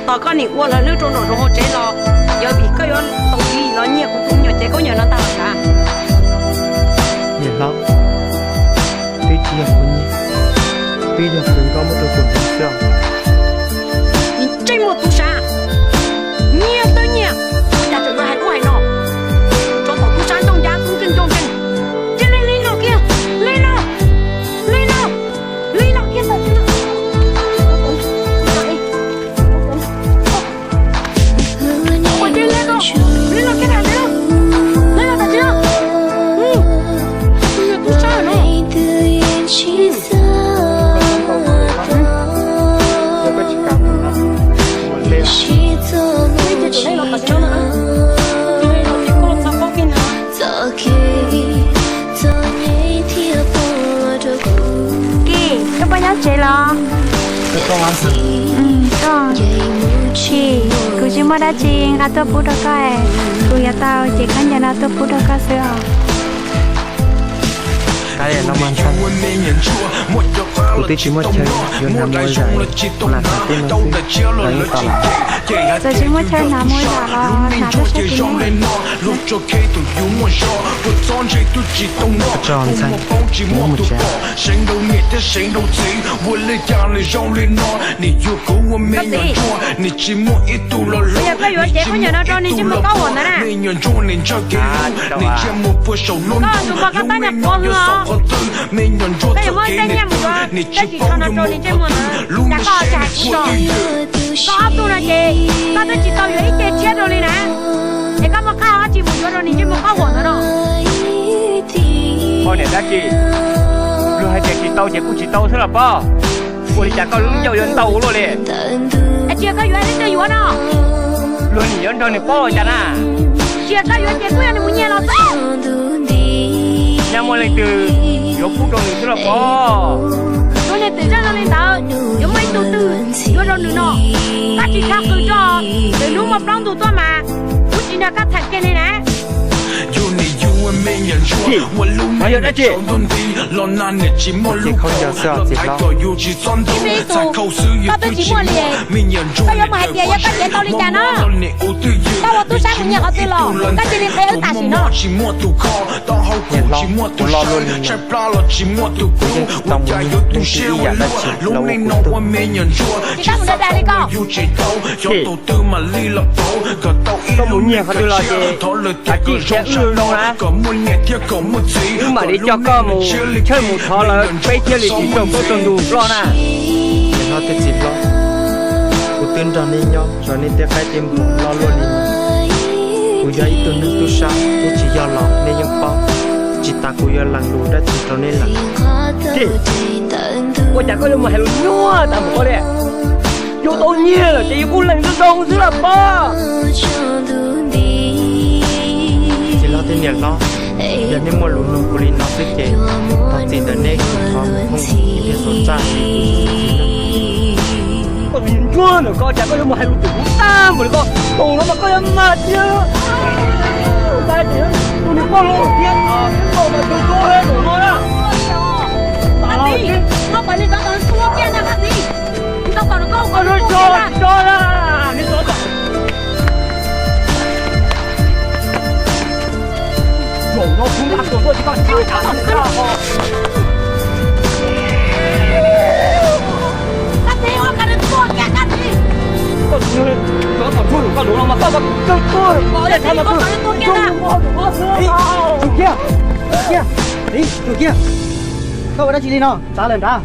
Tos koj nim ua lawv lwb rau nraum zoov hauv tsev los yog vim koj yuav tau ib los nyiag kuv tus me nyuam cev khaub ncaws no ntag los sav? Niam hlob, twb tsis yog kuv nyiag, twb yog kuv nkauj muab rau kuv nyiag xwb os. Ntsej muag tub sab, nyiag twb nyiag, ua cas tseem yuav hais ub hais no. Tsov tom tub sab ncauj ncab tub ntseej ncauj ntseej. Cia li li los kiag, li los, li los, li los kiag tawm tsam no. Ua cia li los, li los kiag tawm tsam no. Li los tawm tsam no. Tub sab no. Koj puas nyob tsev los? Tsis, kuv tsis muaj dab tsi nqa tuaj pub rau koj, kuv yuav tau cev khaub ncaws no tuaj pub rau koj xwb os. Kuv twb tsis muaj chaw yuav hnav mus zam li, lam hnav tej no xwb los yeej tau lawm. Txawm tsis muaj chaw hnav mus zam los hnav rau sab tid ne. Tso ntxhais, kuv mus tsev. Koj txiv, yog koj yuav cev khaub ncaws no rau nws ntsej muag qaub huam ntawd na, koj tus mos koj tab nyob quav hwv os. Koj yuav muab tej nyiaj mus yuav dab tsi tso no rau nws ntsej muag ntawd, cas koj tsis hais kuv tso? Koj ob tug no ces koj twb tsis tau yuav ib ce tshiab rau li na, es koj muaj qab hau dab tsi mus yuav rau nws ntsej muag qaub huam ntawd no? Poj niam dab tsi, luag hais tias tsis tau ces kuj tsis tau xwb los pob. Ua li cas koj lub ncauj yuav ntau ua luaj li? Es tsis yog koj yuav es leej twg yuav no? Luag nim yuav nrog nws paub ua cas na? Tsis yog koj yuav ces kuj yog nws mus nyiag los xwb. Nyaj muaj leej twg yuav pub rau nws xwb los pob. Tus niag twm zaj zoo li ntawd yuav muaj ib tug twg yuav rau nws no? Koj tsis tshaj qws tso, lwm hnub muaj plaub ntug tuaj mas kuv tsis nrog koj txheem kiag li na. Txiv, qhov yog dab tsi? Ces khaub ncaws xwb os txiv hlob. Ib ib tug koj twb tsis muaj li, koj yuav mus hais tias yog koj cev tau li cas no? Koj ua tub sab mus nyiag qhov twg los koj cia li qhia wb tam sim no. Niam hlob, kuv lo luaj li no, kuv yeej tsis tau mus nyiag ib yam dab tsi los ua kuv tug. Tsis tau mus dag dag li koj. Koj mus nyiag qhov twg los ces kav tsij qhia wb zoo zoo na, wb mam li coj koj mus tshawj mus thov lawv peb thiaj li tsis raug plaub raug ntug ploj na. Niam hlob thiab txiv hlob, kuv twb nrog nej nyob zov nej tej qaib tej npua lo luaj li no. Kuv yog ib tug neeg tub sab thiab tsis yog los nej yeej paub, tsis tas kuv yuav lees lus dab tsi rau nej lawm. Ces ua cas koj yuav mus hais lus nyuaj tas npaum koj li? Yus tau nyiag lawm ces yus kuj lees zoo zoo xwb los pob. Txiv hlob thiab niam hlob, yog nej muaj lus nug kuv li no xwb ces thov txim ntawm nej, kuv thov mus phooj ywg thiab xav txaj. Koj tus ntsuag ntawm koj, cas koj yuav mus hais lus txog kuv tag npaum li koj? Tus no mas koj yuav mag tiag. Tus niag poj laug tiag, poj laug mas tus ntsuag tus no na. Tus kiag, tus kiag, tus kiag, koj ua dab tsi li no? Txav lawm nrad.